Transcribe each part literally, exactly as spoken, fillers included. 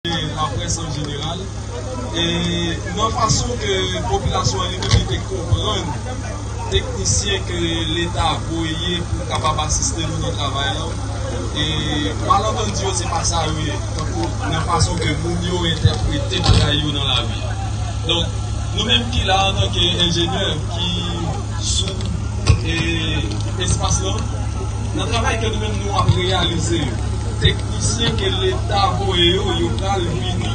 laprès an jeneral, e nan fason ke popilasyon an li menm li te konprann teknisyen ke Leta voye pou kapab asiste nou nan travay la, e malantandi yo se pa sa yo ye, tankou nan fason ke moun yo entèprete bagay yo nan lari. Donk, nou menm ki la antanke enjenyè ki sou e, espas lan, nan travay ke nou menm nou ap reyalize yo, teknisyen ke Leta voye yo, yo pral vini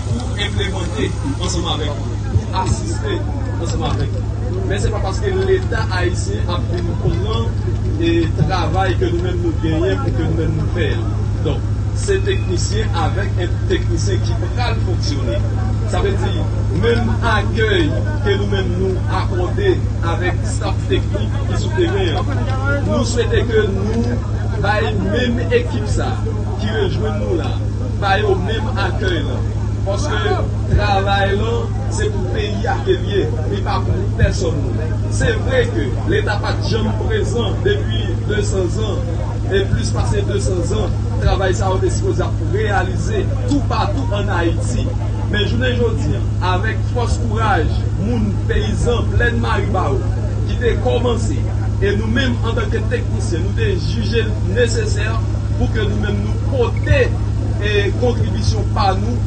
pou enplemante ansanm avèk nou, pou asiste ansanm avèk nou. Men se pa paske Leta ayisyen ap vin pran e travay ke nou menm nou genyen pou ke nou menm nou fè a. Donk, se teknisyen avèk en teknisyen ki pral fonksyone. Sa vle di, menm akèy ke nou menm nou akòde avèk staff teknik ki sou teren an, nou swete ke nou bay menm ekip sa ki rejwenn nou la, ba yo menm akèy lan. Paske travay lan, se pou peyi a ke l ye, li pa pou pèsonn moun. Se vre ke Leta pa t janm prezan depi de san zan, e plis pase de san zan, travay sa yo te sipoze ap reyalize toupatou ann Ayiti. Men jounen jodi a, avèk fòs kouraj moun, peyizan Plèn Maribawou ki te kòmanse, e nou menm antanke teknisyen, nou te jije l nesesè pou ke nou menm nou pote e kontribisyon pa nou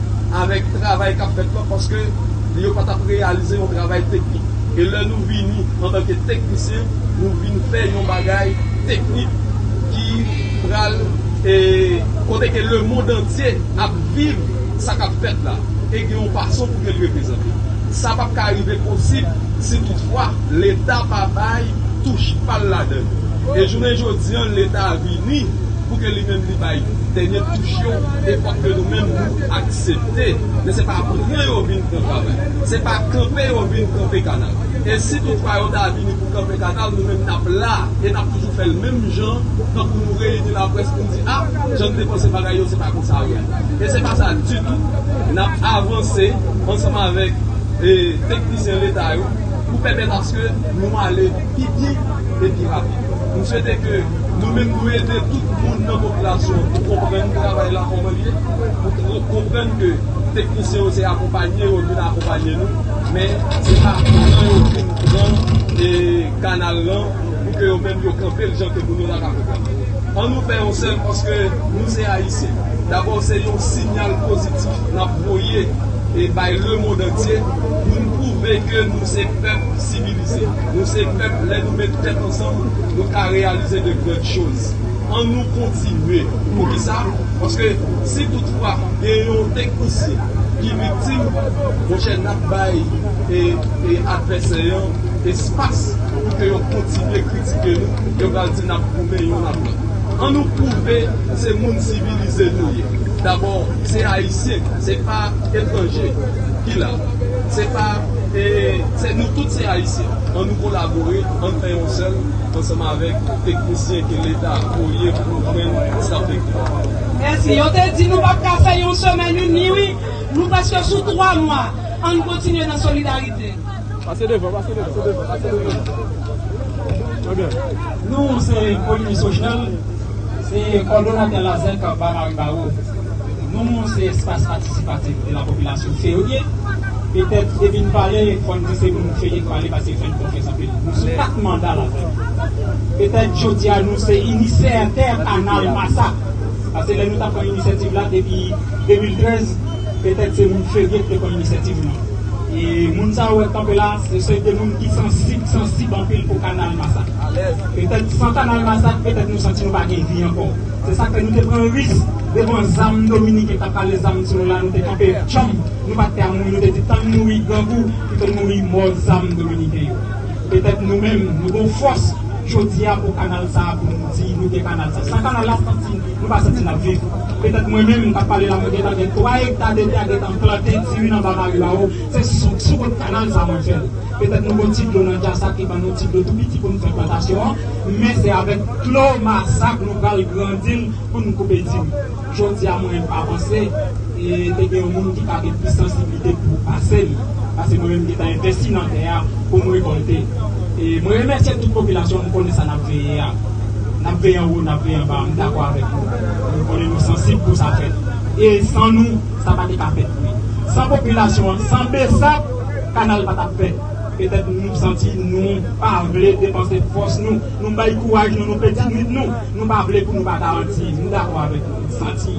avèk travay k ap fèt lan, paske yo pa t ap reyalize yon travay teknik. E lè nou vini antanke teknisyen, nou vin fè yon bagay teknik ki pral, e, kote ke lemonn antye ap viv sa k ap fèt la, e gen yon fason pou ke l reprezante. Sa p ap ka rive posib si toutfwa Leta pa bay touch pa l ladan l. E jounen jodi a, Leta vini pou ke li menm li bay dènye touch yo, e fòk ke nou menm nou aksepte. Men se pa pran yo vin pran travay. Se pa kanpe yo vin kanpe kanal. E si toutfwa yo ta vini pou kanpe kanal, nou menm n ap la, e n ap toujou fè l menm jan, tankou nou reyini laprès pou n di, a, jan n te panse bagay yo, se pa konsa yo ye. E se pa sa ditou. N ap avanse ansanm avèk e teknisyen Leta yo pou pèmèt aske nou ale pi byen e pi rapid. M swete ke nou menm nou ede tout moun nan popilasyon an pou konprann travay la kòman l ye, pou tro-, konprann ke teknisyen yo se akonpanye yo vin akonpanye nou, men se pa pran yo vin pran e kanal lan pou ke yo menm yo kanpe l jan ke moun yo ta ka konprann. An nou fè yon sèl, paske nou se Ayisyen. Dabò, se yon siyal pozitif n ap voye e bay lemonn antye pou n pwouve ke nou se pèp sivilize. Nou se pèp, lè nou met tèt ansanm, nou ka reyalize de grann choz. An nou kontinye. Poukisa? Paske si toutfwa gen yon teknisyen ki viktim, monchè, n ap bay e, e advèsè an espas pou ke yo kontinye kritike nou, yo pral di n ap goumen youn ak lòt. An nou pwouve se moun sivilize nou ye. Dabò, se Ayisyen, se pa etranje ki la. Se pa, e, se, nou tout se Ayisyen. An nou kolabore, an n fè yon sèl, ansanm avèk teknisyen ke Leta voye pou nou jwenn staff teknik. Mèsi. Yo te di nou p ap ka fè yon semèn ini, wi. Nou prèske sou twa mwa. An n kontinye nan solidarite. Pase devan, pase devan, pase devan, pase devan. Trè byen. Nou, se Polini Sojnal, se kòdonatè Lazèk Ba Maribawou. Nou, se Espas Patisipatif de la Popilasyon Ferye. Petèt, depi n pale, fò n di se moun Ferye k pale, paske fè n konfyans anpil. Nou sou kat manda Lazèk. Petèt, jodi a, nou se inisyatè kanal Masak. Paske lè nou t ap pran inisyativ la depi de mil trèz, petèt se moun Ferye ki te pran inisyativ lan. E moun sa yo wè k kanpe la, se, se de moun ki sansib, sansib anpil pou kanal Masak. Petèt san kanal Masak, petèt nou santi nou pa gen vi ankò. Se sa k fè nou te pran risk devan zam dominiken k ap rale zam sou nou la, nou te kanpe djanm, nou pa t pè a mouri, nou te di tann mouri grangou, pito n mouri mò zam dominiken yo. Petèt nou menm, nou gon fòs jodi a pou kanal sa a, pou nou di nou gen kanal sa a. San kanal la, santi, nou pa santi n ap viv. Petèt mwen menm, m t ap pale la, mwen gentan gen twa ekta de tè a gentan plante diri nan Ba Maribawou. Se sou, sou kont kanal sa a mwen fè l. Petèt nou gon ti dlo nan Dyasak ki ban nou ti dlo tou piti pou nou fè plantasyon an, men se avèk dlo Masak nou pral grandi l pou nou koupe diri. Jodi a mwen menm pa panse e te gen yon moun ki ka gen plis sansiblite pou pase m. Paske mwen menm m gentan envesti nan tè a pou m rekòlte. E mwen remèsye tout popilasyon, m konnen sa n ap veye a. N ap veye anwo, n ap veye anba, m dakò avèk nou. M konnen nou sansib pou sa fèt. E san nou, sa pa te ka fèt vre. San popilasyon an, san BSAP, kanal pa t ap fèt. Petèt nou santi nou pa vle depanse fòs nou, nou bay kouraj nou, nou pedi nwit nou, nou pa vle pou nou pa garanti. Nou dakò avèk nou, nou santi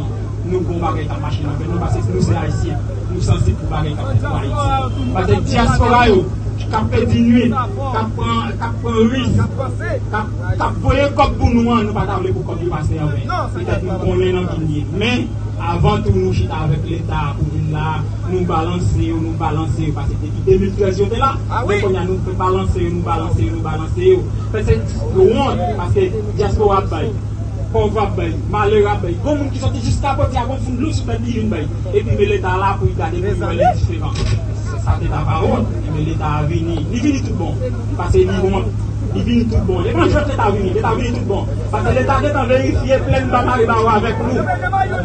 nou gon bagay k ap mache nan fè nou, paske nou se Ayisyen, nou sansib pou bagay k ap fèt pou Ayiti. Paske dyaspora yo, k ap pedi nwit, k ap pran, k ap pran risk, k ap, k ap voye kòb pou nou an, nou pa ta vle pou kòb yo pase anven. Petèt nou konnen nan ki n ye. Men, avan tou, nou chita avèk Leta pou vin la, nou balanse yo, nou balanse yo, paske depi de mil trèz yo te la, men kounye a nou balanse yo, nou balanse yo, nou balanse yo. Fè se wont, paske dyaspora ap bay, pòv ap bay, malere ap bay. Gon moun ki soti jiska Pòdye a, gon foun dlo sou tèt li vin bay. Epi men Leta la pou l gade pou l wè lè diferan. Sa te ta pa wont, men Leta a vini. Li vini tout bon. Paske li wont. Li vini tout bon. E pa jwèt Leta vini. Leta vini tout bon. Paske Leta gentan verifye plèn Bamari Bawo avèk nou.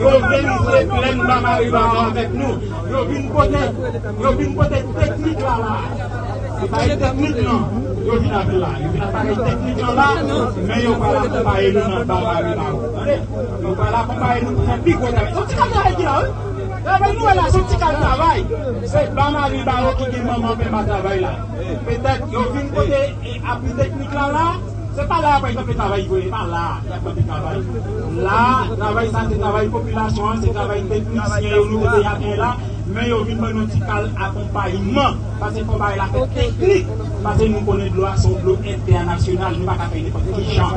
Yo verifye plèn Bamari Bawo avèk nou. Yo vin pote, yo vin pote teknik la la. Se pa e teknik lan yo vin avè la. Yo vin ak bagay teknik lan la, men yo pral akonpaye nou nan Bamari Bawo. Tande? Yo pral akonpaye nou pou fè pi gwo travay. Se yon ti kal travay ki la, wi. Travay nou wè la, se yon ti kal travay. Se Bamari Bawo ki gen manman pèpa travay la. Petèt yo vin pote, e, apui teknik la la. Se pa la y ap kanpe travay vre, e pa la y ap kanpe travay. La, travay sa se travay popilasyon an, se travay teknisyen yo nou te deja gen la, men yo vin ban nou ti kal akonpayman, paske fò bagay la fèt teknik, paske nou konnen dlo a se yon dlo entènasyonal, nou pa ka fè nenpòt ki jan.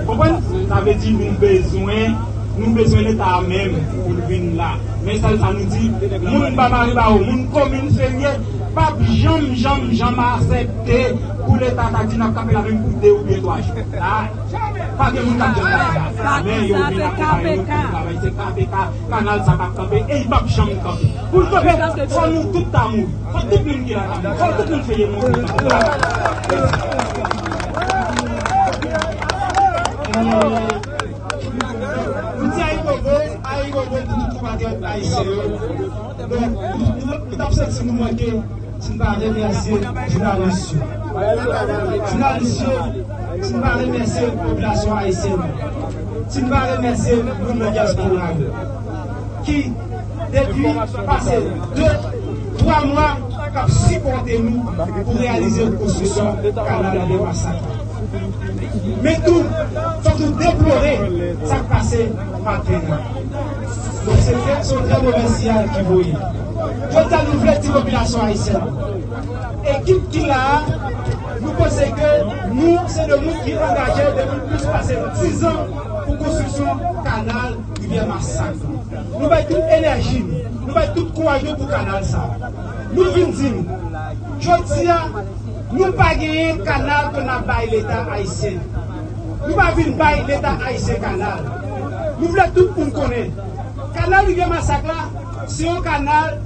Ou konprann? Sa vle di nou bezwen, nou bezwen Leta a menm pou l vin la. Men sèl sa nou di, moun Bamari Bawo, moun komin Ferye, p ap janm, janm, janm aksepte pou Leta ta di n ap kanpe la menm pou de oubyen twa jou. La, pa gen moun k ap janm kanpe la. Men yo vin akonpaye nou pou travay. Se K P K, kanal sa k ap kanpe e l p ap janm kanpe. Pou l kanpe, fò nou tout ta mouri. Fò tout moun ki la ta mouri. Fò tout moun fè yo mouri. Nou di Ayibobo, Ayibobo pou tout konpatriyòt ayisyen yo. Donk, nou, nou, nou t ap santi nou manke si n pa remèsye jounalis yo. Jounalis yo, si n pa remèsye popilasyon ayisyèn yo, si n pa remèsye moun nan dyaspora yo, ki depi pase de, twa mwa k ap sipòte nou pou reyalize konstriksyon kanal Rivyè Masak. Men tou, fòk nou deplore sa k pase maten an. Donk, se trè, se yon trè move siyal ki voye. Jodi a, nou vle di popilasyon ayisyèn, ekip ki la a, nou panse ke nou, se de moun ki angaje depi plis pase dizan pou konstriksyon kanal Rivyè Masak. Nou bay tout enèji nou, nou bay tout kouraj nou pou kanal sa a. Nou vin di nou, jodi a, nou pa genyen kanal ke n ap bay Leta ayisyen. Nou pa vin bay Leta ayisyen kanal. Nou vle tout moun konnen, kanal Rivyè Masak la, se yon kanal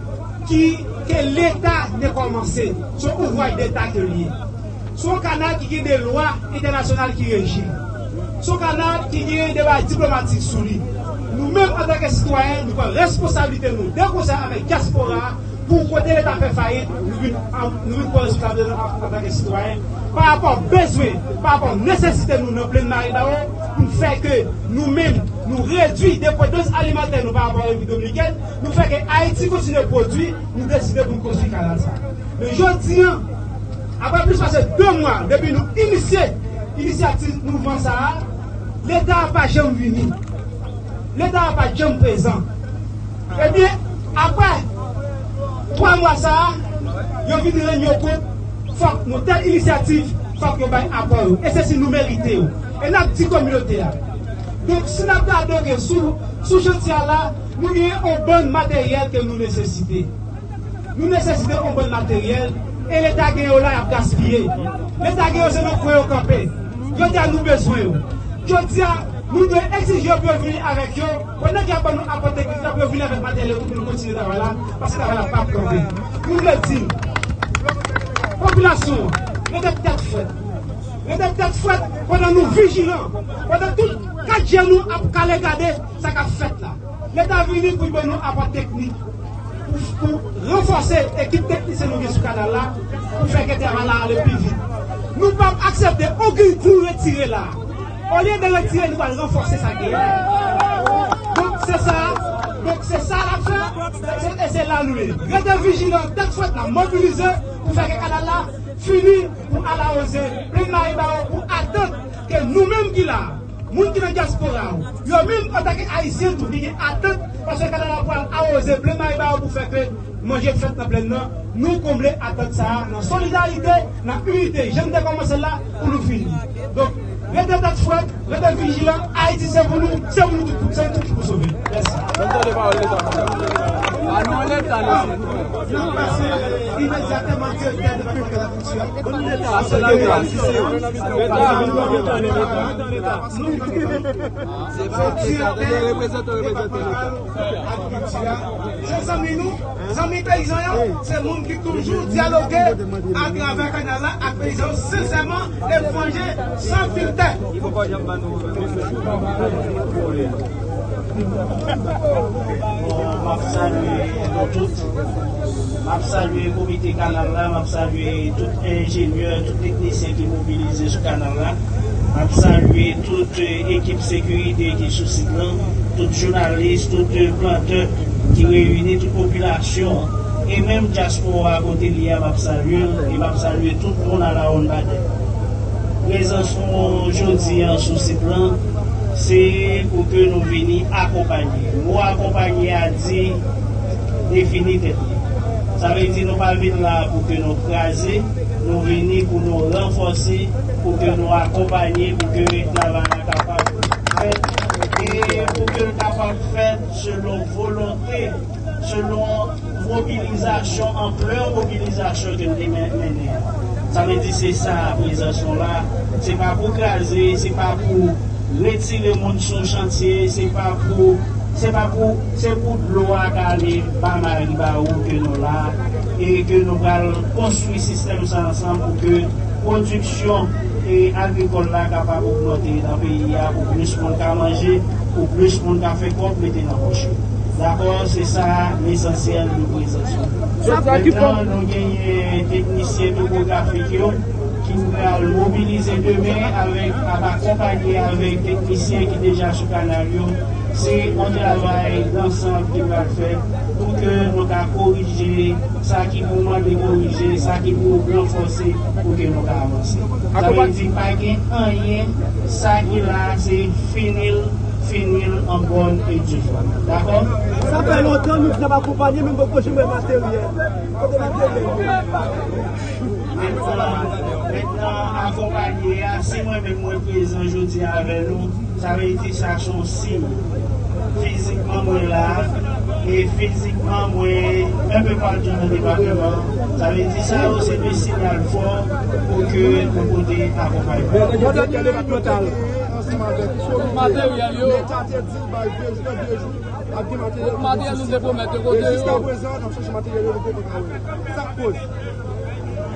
ki, ke Leta te kòmanse. Se yon ouvraj Deta ke l ye. Se yon kanal ki gen de lwa entènasyonal ki reji l. Se yon kanal ki gen de bagay diplomatik sou li. Nou menm, antanke sitwayen, nou pran responsablite nou, de konsè avèk dyaspora a, pou kote Leta fè fayit, nou vin, nou vin pran responsablite nou antanke sitwayen, pa rapò bezwen, pa rapò nesesite nou nan plèn Maribawo, pou n fè ke nou menm, nou redui depandans alimantè nou pa rapò a Repiblik Dominikèn, nou fè ke Ayiti kontinye pwodui, nou deside pou n konstwi kanal sa. Men jodi a, apre plis pase de mwa depi nou inisye inisyativ mouvman sa a, Leta a pa janm vini. Leta a pa janm prezan. Ebyen, apre twa mwa sa a, yo vin rann yo kont, fòk yon tèl inisyativ, fòk yo bay apò yo. E se si nou merite yo. E n ap di kominote a. Donk, si n ap gade, oke, sou, sou chantye a la, nou gen yon bann materyèl ke nou nesesite. Nou nesesite yon bann materyèl, e Leta gen yo la, y ap gaspiye. Leta gen yo, se nan kwen yo kanpe. Jodi a, nou bezwen yo. Jodi a, nou dwe egzije yo pou yo vini avèk yo, pandan ke y ap ban nou apò teknik la, pou yo vini avèk materyèl yo tou, pou nou kontinye travay la, paske travay la p ap kanpe. Nou vle di, popilasyon an, rete tèt frèt. Rete tèt frèt pandan nou vijilan, pandan tout kat je nou ap kale gade sa k ap fèt la. Leta vini pou l ban nou apò teknik, pou, pou ranfòse ekip teknisyen nou gen sou kanal la, pou fè ke travay la ale pi vit. Nou p ap aksepte okenn kou retire la. Olye de retire, nou pral ranfòse sa k genyen. Donk, se sa, Donk, se sa n ap fè, se, e se la nou ye. Rete vijilan, tèt frèt, n ap mobilize pou fè ke kanal la fini, pou al awoze Plèn Maribawou, pou atant ke nou menm ki la, moun ki nan dyaspora yo, yo menm antanke Ayisyen tou ki gen atant, paske kanal la pral awoze Plèn Maribawou pou fè ke manje fèt nan plèn nan, nou konble atant sa a nan solidarite, nan inite, jan n te kòmanse l la, pou nou fini. Donk, rete tèt frèt, rete vijilan, Ayiti se pou nou, se pou nou tout, se nou tout ki pou sove. Mèsi. Ban m tande pawòl Leta. Ba nou Leta, non, silvouplè. N ap pase imedyatman direktè depatman de lakilti a. Ban nou Leta, silvouplè. Se direktè, reprezantan, reprezantan Leta. Agriculture. Se zanmi nou, zanmi peyizan yo, se moun ki toujou dyaloge atravè kanal la ak peyizan yo sensèman, etranje, san filtè. Bon, m ap salye nou tout. M ap salye komite kanal la, m ap salye tout enjenyè, tout teknisyen ki mobilize sou kanal la. M ap salye tout, eh, ekip sekirite ki sou sit lan, tout jounalis, tout, eh, plantè ki reyini, tout popilasyon an, e menm dyaspora kote li a, m ap salye l, e m ap salye tout moun Alawonnbadè. Prezans nou jodi an sou sit lan, se pou ke nou vini akonpanye. Mo akonpanye a di defini tèt li. Sa vle di nou pa vin la pou ke nou kraze, nou vini pou nou ranfòse, pou ke nou akonpanye, pou ke travay la kapab fèt, e pou ke l kapab fèt selon volonte, selon mobilizasyon, anplè mobilizasyon ke n te men-, mennen an. Sa vle di se sa prezans nou la, se pa pou kraze, se pa pou retire moun sou chantye, se pa pou, se pa pou, se pou dlo a ka ale ba Maribawou ke nou la, e ke nou pral konstwi sistèm sa ansanm pou ke pwodiksyon, e, agrikòl la kapab ogmante nan peyi a, pou plis moun ka manje, pou plis moun ka fè kòb mete nan pòch yo. Dakò, se sa lesansyèl de prezans nou. Mentnan, nou genyen teknisyen topografik yo ki pral mobilize demen avèk, ap akonpanye avèk teknisyen ki deja sou kanal yo. Se yon travay dansanm ki pral fèt pou ke nou ka korije sa ki pou mande korije, sa ki pou ranfòse pou ke nou ka avanse. Sa vle di pa gen anyen, sa ki la se fini l, fini l an bòn e difòm. Dakò? Sa fè lontan nou di n ap akonpanye, men nou poko janm wè materyèl. Kote materyèl yo? Mentnan, mentnan akonpanye a, si mwen menm mwen prezan jodi a avè nou, sa vle di sa se yon siy. Fizikman mwen la, e fizikman mwen enpe patou nan depatman. Sa vle di sa yo se de siyal fò pou ke nou pote akonpayman. Direktè depatmantal. Ansanm avèk Leta te di l bay de jou, nan de jou, ap gen materyèl pou konstwi sit lan. E jiskaprezan, n ap chèche materyèl yo, nou poko ka wè. Sa k koz?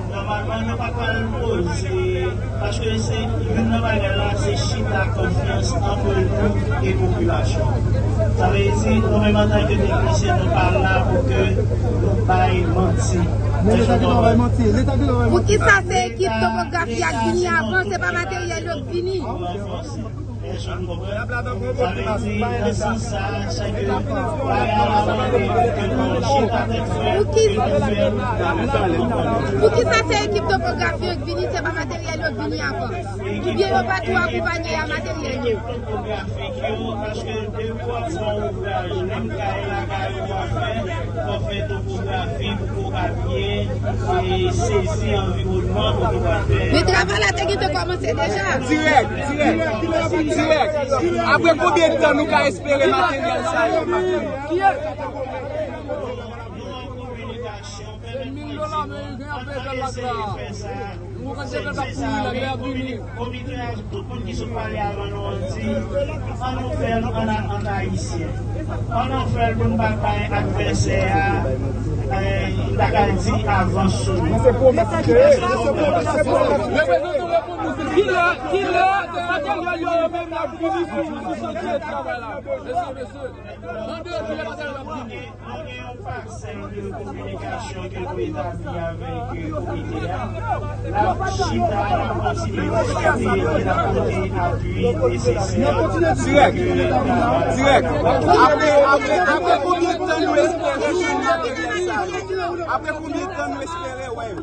Nòmalman, nou pa pral poze, paske se youn nan bagay la, se chita konfyans ant nou e popilasyon. Sa vle di, nou menm antanke teknisyen, nou pa la pou ke nou bay manti. Men Leta gentan bay manti. Leta gentan bay manti. Poukisa se ekip topografi a k vini avan, se pa materyèl yo k vini? Sa vle di, nan sans sa, chak bagay a la mande ke nou chita tèt frèt, pou ki, poukisa se ekip topografi yo k vini, se pa materyèl yo k vini avan? Oubyen yo pa tou akonpanye a materyèl yo? Topografi yo, paske depi w ap fè yon ouvraj, menm kay lakay ou ap fè, fò w fè topografi pou ke w ka byen, e, sezi anviwònman kote w ap fè. Men travay la te gentan kòmanse deja. Dirèk, dirèk, dirèk. Apre konbyen tan nou ka espere materyèl sa yo? Mil dola ameriken ap peye fè l lakay la. Nou konn se fè l k ap kouri la, lè y ap vini. Komite a, tout moun ki sot pale avan nou an di, ann nou fè l an, an ayisyen. Ann nou fè l pou n pa bay advèsè a, eh, ta ka di avans sou nou. Reprezantan reponn nou, silvouplè. Kilè, kilè, materyèl yo, yo menm, y ap vini sou, sou chantye travay la? Mesye, mesye, nan de jou, materyèl yo ap vini. Nou gen yon pakèt de kominikasyon ke nou etabli avèk, euh, komite a. N ap chita, n ap kontinye diskite, n ap pote apui nesesè. Dirèk. Dirèk. Apre, apre, apre konbyen tan nou espere jwenn materyèl sa yo? Apre konbyen tan nou espere wè yo?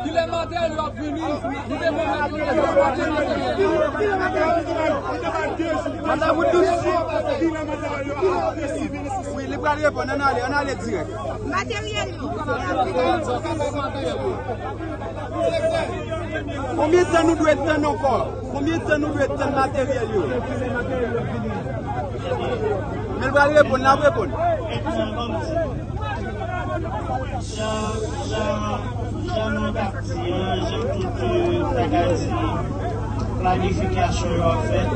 Kilè materyèl yo ap vini? Nou te pwomèt nou te pral pote materyèl yo. Wi, li pral reponn. Ann ale, ann ale dirèk. Materyèl yo. Konbyen tan nou dwe tann ankò? Konbyen tan nou dwe tann materyèl yo? Men l pral reponn, l ap reponn. Jan, jan, jan nou t ap di an, jan tout, euh, sa ka di, planifikasyon yo ap fèt,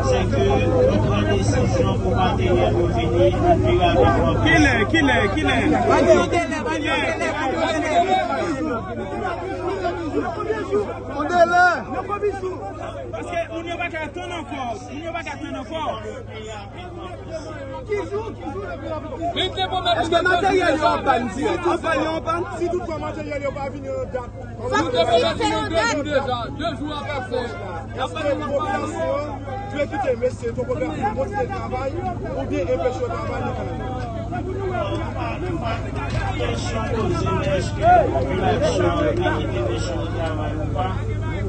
se ke nou pran desizyon pou materyèl yo vini pi rapidman posib. Kilè, kilè, kilè? Ba nou yon delè, ba nou yon delè, ba nou yon delè. Yon delè. Paske moun yo pa ka tann ankò. Moun yo pa ka tann ankò. Èske materyèl yo ap ban dirèk? Ap ban yo, ap ban? Si toutfwa materyèl yo pa vini nan dat. Nou te pwomèt nou de jou deja, de jou a pase. Èske popilasyon an dwe kite mesye topografi yo kontinye travay oubyen enpeche yo travay nan kanal la? Kesyon poze, èske popilasyon an dwe kite mesye yo travay ou pa?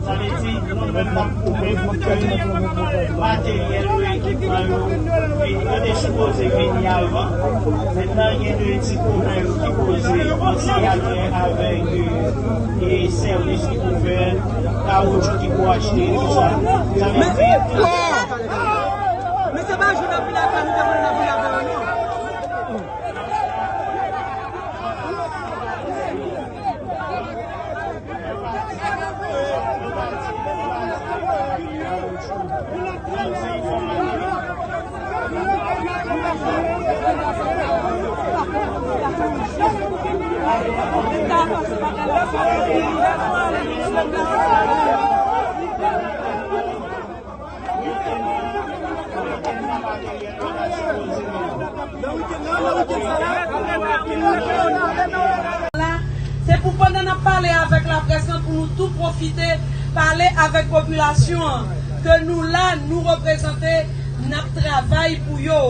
Sa vle di, nou menm n ap pwouve pou ke materyèl yo, ekipman yo, yo te sipoze vini avan. Mentnan, gen de ti pwoblèm ki poze, yon siyatè avèk, e, sèvis ki pou fè, kawotchou ki pou achte, tou sa. Sa vle di, men se pa jou n ap vin avè nou, te konnen n ap vin avè nou, non. La, se pou pandan n ap pale avèk laprès lan, pou nou tou pwofite pale avèk popilasyon an, ke nou la, nou reprezante, n ap travay pou yo.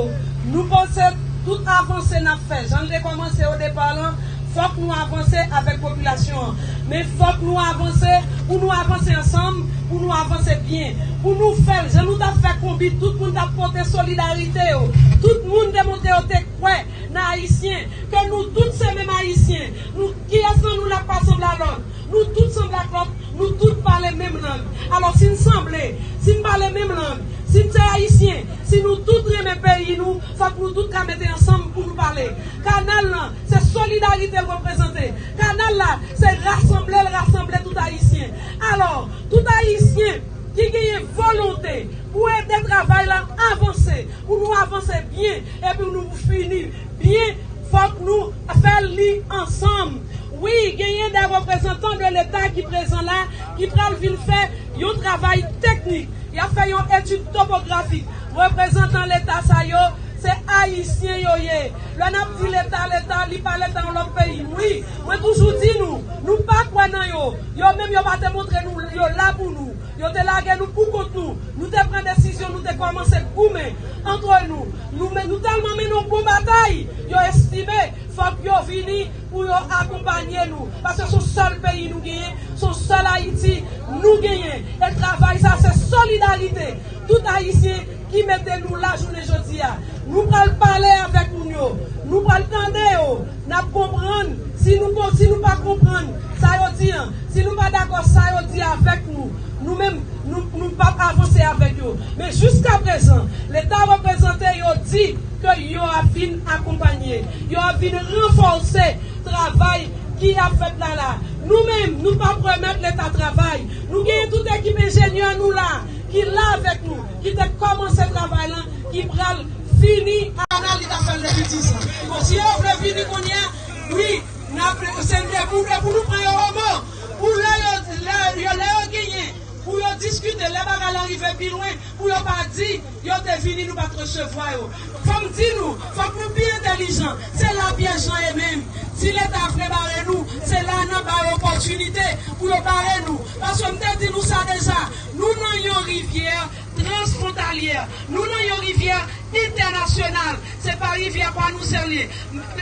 Nou panse tout avanse n ap fè, jan l te kòmanse o depa lan, fòk nou avanse avèk popilasyon an. Men fòk nou avanse, pou nou avanse ansanm, pou nou avanse byen, pou nou fè l jan nou t ap fè konbit, tout moun t ap pote solidarite yo, tout moun te montre yo te kwè nan Ayisyen, ke nou tout se menm Ayisyen, nou, kiyès nan nou l ap pa sanble a lòt? Nou tout sanble ak lòt, nou tout pale menm lang. Alò, si n sanble, si n pale menm lang, si n se Ayisyen, si nou tout renmen peyi nou, fòk nou tout ka mete ansanm pou nou pale. Kanal lan, se solidarite l reprezante. Kanal la, se rasanble l rasanble tout Ayisyen. Alò, tout Ayisyen ki genyen volonte pou ede travay la avanse, pou nou avanse byen, epi nou fini byen, fòk nou fè li ansanm. Wi, genyen de reprezantan de Leta ki prezan la, ki pral vin fè yon travay teknik. Y ap fè yon etid topografik. Reprezantan Leta sa yo, se Ayisyen yo ye. Lè n ap di Leta, Leta, li pa Leta yon lòt peyi. Wi, mwen toujou di nou, nou pa kwè nan yo. Yo menm, yo pa te montre nou yo la pou nou. Yo te lage nou pou kont nou. Nou te pran desizyon, nou te kòmanse goumen antre nou. Nou, men nou tèlman mennen yon bon batay, yo estime fòk yo vini pou yo akonpanye nou. Paske se yon sèl peyi nou genyen, se yon sèl Ayiti nou genyen. E travay sa, se solidarite tout Ayisyen ki mete nou la jounen jodi a. Nou pral pale avèk moun yo, nou pral tande yo, n ap konprann. Si nou kon-, si nou pa konprann sa yo di an, si nou pa dakò sa yo di avèk nou, nou menm, nou, nou p ap avanse avèk yo. Men jiskaprezan, Leta reprezante yo di ke yo ap vin akonpanye, yo ap vin ranfòse travay ki ap fèt la la. Nou menm, nou p ap remèt Leta travay. Nou genyen tout ekip enjenyè nou la, ki la avèk nou, ki te kòmanse travay lan, ki pral fini. Kanal, li t ap fè l depi diz an. Bon, si yo vle vini kounye a, wi, n ap, se de pou, de pou nou pran yo o mo. Pou lè yo, lè yo, lè yo genyen, pou yo diskite. pi lwen, pou yo pa di yo te vini, nou pa t resevwa yo. Fò m di nou, fòk nou pi entèlijan. Se la pyèj lan ye menm. Si Leta vle bare nou, se la n ap ba yo opòtinite pou yo bare nou. Paske m te di nou sa deja, nou nan yon rivyè transfwontalyè. Nou nan yon rivyè entènasyonal. Se pa rivyè pa nou sèl li,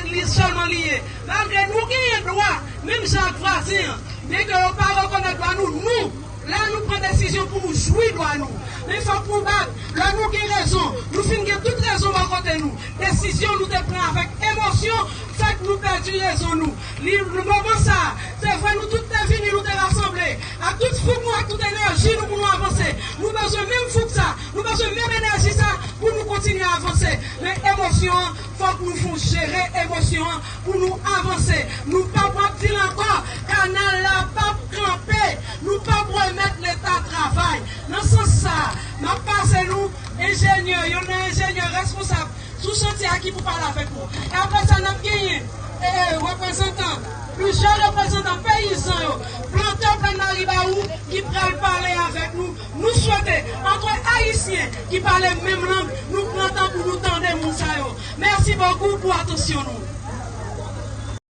li sèlman li ye. Malgre nou genyen dwa, menm jan ak vwazen an, byenke yo pa rekonèt dwa nou, nou, la nou pran desizyon pou nou jwi dwa nou. Men fòk nou bat. Lè nou gen rezon, nou fin gen tout rezon bò kote nou. Desizyon nou te pran avèk emosyon fè k nou pèdi rezon nou. Li, moman sa, se vre nou tout te vini, nou te rasanble. Ak tout fouk nou, ak tout enèji nou pou nou avanse. Nou bezwen menm fouk sa, nou bezwen menm enèji sa pou nou kontinye avanse. Men emosyon an, fòk nou fon jere emosyon an pou nou avanse. Nou p ap ap di l ankò, kanal la p ap kanpe. Nou p ap remèt Leta travay. Nan sans sa, m ap pase nou enjenyè, youn nan enjenyè responsab sou chantye a ki pou pale avèk nou. E apre sa, n ap genyen, e, e, reprezantan, plizyè reprezantan peyizan yo, plantè Plèn Maribawou ki pral pale avèk nou. Nou swete, antre Ayisyen ki pale menm lang, nou pran tan pou nou tande moun sa yo. Mèsi bokou pou atansyon nou.